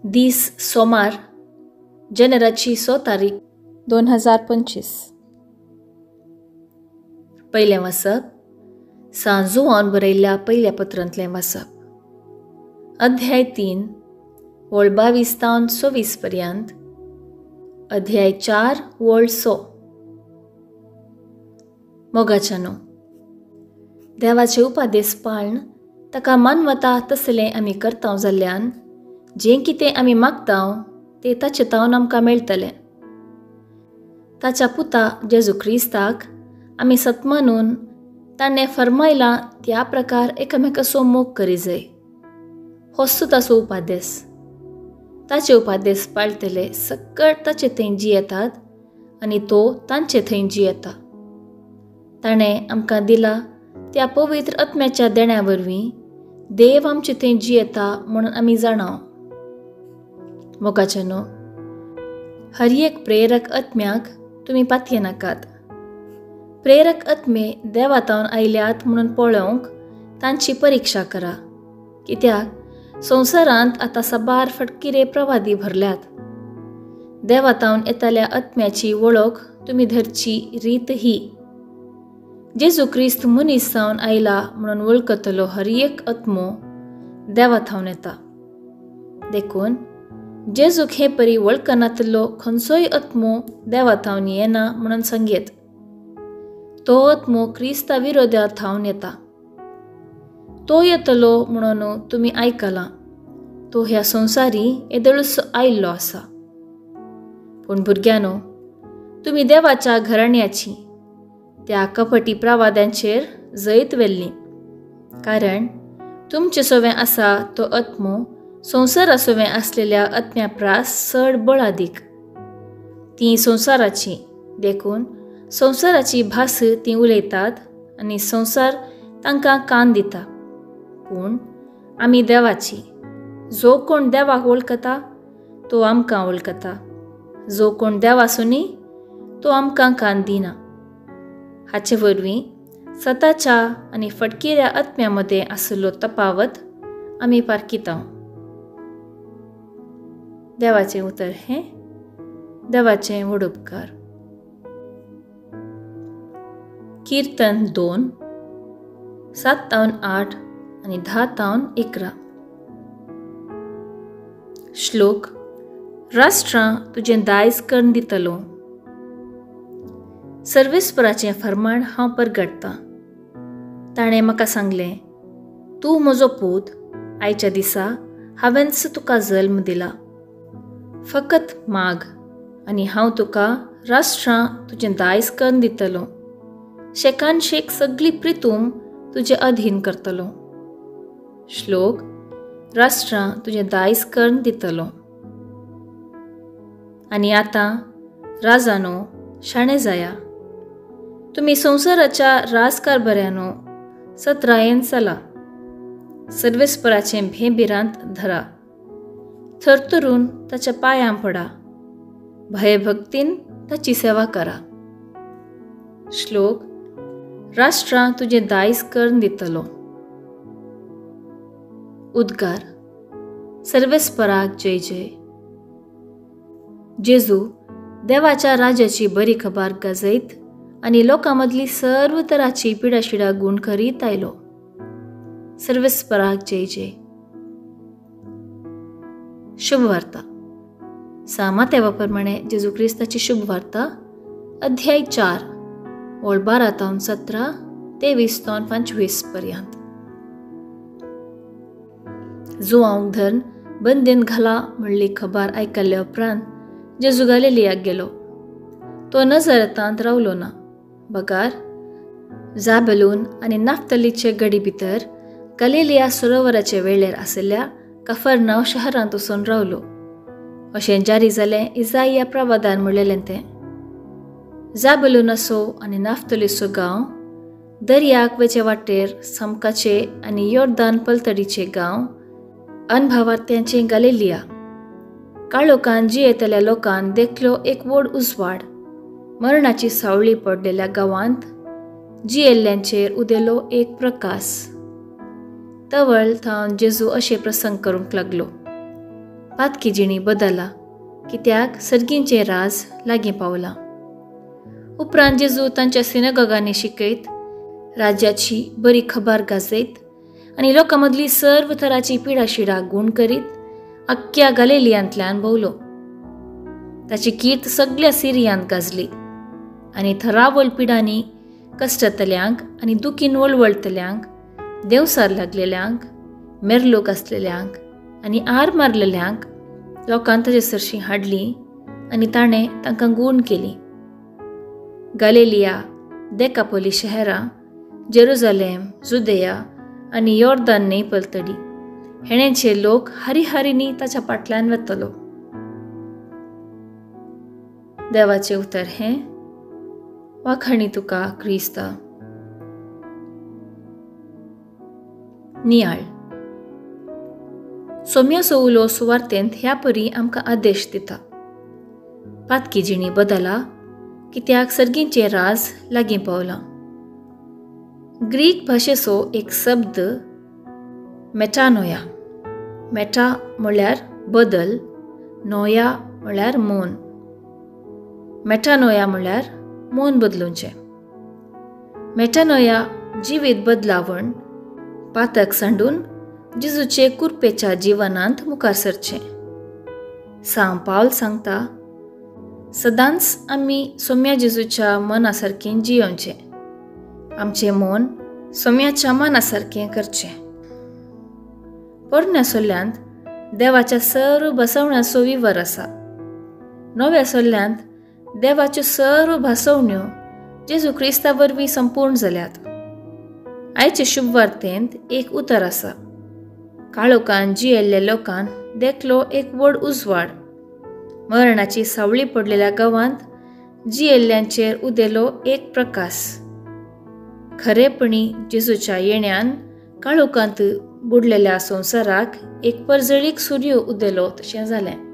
दीस सोमार जानेराची 6 तारीख 2025. पयलें वाचप सांत जुवान बरयल्ल्या पयल्या पत्रांतलें वाचप. अध्याय 3 वळ 22 तावन 26 पर्यंत, अध्याय 4 वळ 100. मोगाच्यानो, देवाचे उपादेस पाळन ताका मानवता तसलें आमी करता जाल्ल्यान जें कितें आमी मागता तें ताचे तावन आमकां मेळटलें. ताच्या पुता जेजू क्रिस्ताक आमी सतमानून ताणें फरमायलां त्या प्रकार एकामेकाचो मोग करी जाय. होच ताचो उपादेस. ताचे उपादेस पाळटले सकट ताचे थंय जियेतात आनी तो तांचे थंय जियेता. ताणें आमकां दिला त्या पवित्र आत्म्याच्या देण्या वरवीं देव आमचे थंय जियेता म्हणून आमी जाणाव. मोगाच्यानो, हर एक प्रेरक आत्म्याक तुमी पातयेनाकात. प्रेरक आत्मे देवातावन आयल्यात म्हणून पळोवंक तांची परिक्षा करा, कित्याक संवसारांत आतां साबार फटकिरे प्रवादी भरल्यात. देवातावन येतल्या आत्म्याची वळख तुमी धरची रीत ही, जेजू क्रिस्त मनीस जावन आयला म्हणून वळखतलो हर एक आत्मो देवाथावन येता. देखून जेजूक हे परी वळखनातलो खंयचोय आत्मो देवाथावन येना म्हणून सांगयेत. तो आत्मो क्रिस्ता विरोधा थावन येता. तो येतलो म्हणून तुमी आयकलां. तो ह्या संवसारी येदोळसो आयिल्लो आसा. पूण भुरग्यांनो, तुमी देवाच्या घराण्याची त्या कपटी प्रवाद्यांचेर जैत व्हेल्ली, कारण तुमचे सवें आसा तो आत्मो संवसारा सवें आसलेल्या आत्म्या प्रास चड बळादीक. तीं संवसाराची, देखून संवसाराची भास तीं उलयतात आनी संवसार तांकां कान दिता. पूण आमी देवाची. जो कोण देवाक वळखता तो आमकां वळखता, जो कोण देवासुनी तो आमकां कान दिना. हाचे वरवीं सताच्या आनी फटकिऱ्या आत्म्या मदें आशिल्लो तपावत आमी पारखिता. देवाचें उतर हें देवाचें व्हड उपकार. कीर्तन 2 7 तावन 8 आनी 10 तावन 11. श्लोक: राष्ट्रां तुजें दायज करून दितलो. सर्वेस्पराचें फर्माण हांव परगटतां. ताणें म्हाका सांगलें, तूं म्हजो पूत, आयच्या दिसा हांवेंच तुका जल्म दिला. फकत माग आनी हांव तुका राष्ट्रां तुजें दायज करून दितलो. शेकान शेक सगळी प्रितूम तुजे अधीन करतलो. श्लोक: राष्ट्रां तुजें दायज करून दितलो. आनी आतां राजानो, शाणे जाया. तुमी संवसाराच्या राजकारभाऱ्यानो, सतरायेन चला. सर्वेस्पराचें भेंभिरांत धरा. थरथरून ताच्या पांयां पडा. भयभक्तीन ताची सेवा करा. श्लोक: राष्ट्रां तुजें दायज करून दितलो. उद्गार: सर्वेस्पराक जय जय. जेजू देवाच्या राज्याची बरी खबर गाजयत आनी लोकां मदली सर्व तराची पिडाशिडा गूण करीत आयलो. सर्वेस्पराक जय जय. शुभवार्ता. सामातेवा प्रमाणे जेजू क्रिस्ताची शुभवार्ता, अध्याय 4 वळ 12 तावन 17 ते 20 तावन 25 पर्यंत. जुवांक धरून बंदीन घाला म्हणली खबर आयकल्ल्या उपरांत जेजू गालिलियाक गेलो. तो नजरेतांत रावलो ना, बगार जाबेलून आनी नाफ्तलीचे गडी भितर गलिलिया सरोवराचे वेळेर आशिल्ल्या कफरनाव शहरांत वचून रावलो. अशें जारी जालें इजाइया प्रवादान म्हणलेलें तें. जाबेलूनाचो आनी नाफ्तलीचो गांव दर्याक वेचे वाटेर समकाचे आनी योर्दान पलतडीचे गांव अनभावार्थ्यांचे गालिलिया. काळोखान जियेतल्या लोकान देखलो एक व्हड उजवाड. मरणाची सावळी पडलेल्या गांवांत जियेल्ल्यांचेर उदेलो एक प्रकाश. तवळ थावन जेजू अशें प्रसंग करूंक लागलो. पातकी जिणी बदला, कित्याक सर्गींचें राज लागीं पावलां. उपरांत जेजू तांच्या सिनेगॉगांनी शिकयत, राज्याची बरी खबर गाजयत आनी लोकां मदली सर्व थराची पिडाशिडा गूण करीत अख्ख्या गलेलियांतल्यान भोवलो. ताची कीर्त सगळ्या सिरियांत गाजली आनी थरावल पिडांनी कश्टतल्यांक आनी दुखीन वळवळतल्यांक, देवसार लागलेल्यांक, मेरलोक आसलेल्यांक आनी आर मारलेल्यांक लोकान ताचे सरशीं हाडली आनी ताणें तांकां गूण केली. गालेलिया, देकापोली शहरां, जेरुजालेम, जुदेया आनी योर्दान न्हंय पलतडी हेणेचे लोक हारी हारींनी ताच्या फाटल्यान वतलो. देवाचें उतर हें. वाखाणी तुका क्रिस्ता. नियाळ. सोम्याचो उलो सुवार्तेंत ह्या परी आमकां आदेश दिता, पातकी जिणी बदला, कित्याक सर्गींचें राज लागीं पावलां. ग्रीक भाशेचो एक शब्द मेटानोया. मेटा म्हळ्यार बदल, नोया म्हळ्यार मन. मेटानोया म्हळ्यार मन बदलुचें. मेटानोया जिवीत बदलावण, पातक सांडून जेजूचे कुरपेच्या जिवनांत मुखार सरचें. सांव पावल सांगता, सदांच आमी सोम्या जेजूच्या मना सारकें जियोवचें, आमचें मन सोम्याच्या मना सारकें करचें. पोरण्या सोल्यांत देवाच्या सर्व भासवण्याचो विवर आसा. नव्या सोल्यांत देवाच्यो सर्व भासवण्यो जेजू क्रिस्ता वरवीं संपूर्ण जाल्यात. आयचे शुभवार्तेंत एक उतर आसा, काळोखान जियेल्ल्या लोकान देखलो एक व्हड उजवाड, मरणाची सावळी पडलेल्या गांवांत जियेल्ल्यांचेर उदेलो एक प्रकाश. खरेपणी जेजूच्या येण्यान काळोखांत बुडलेल्या संवसाराक एक परजळीक सूर्य उदेलो तशें जालें.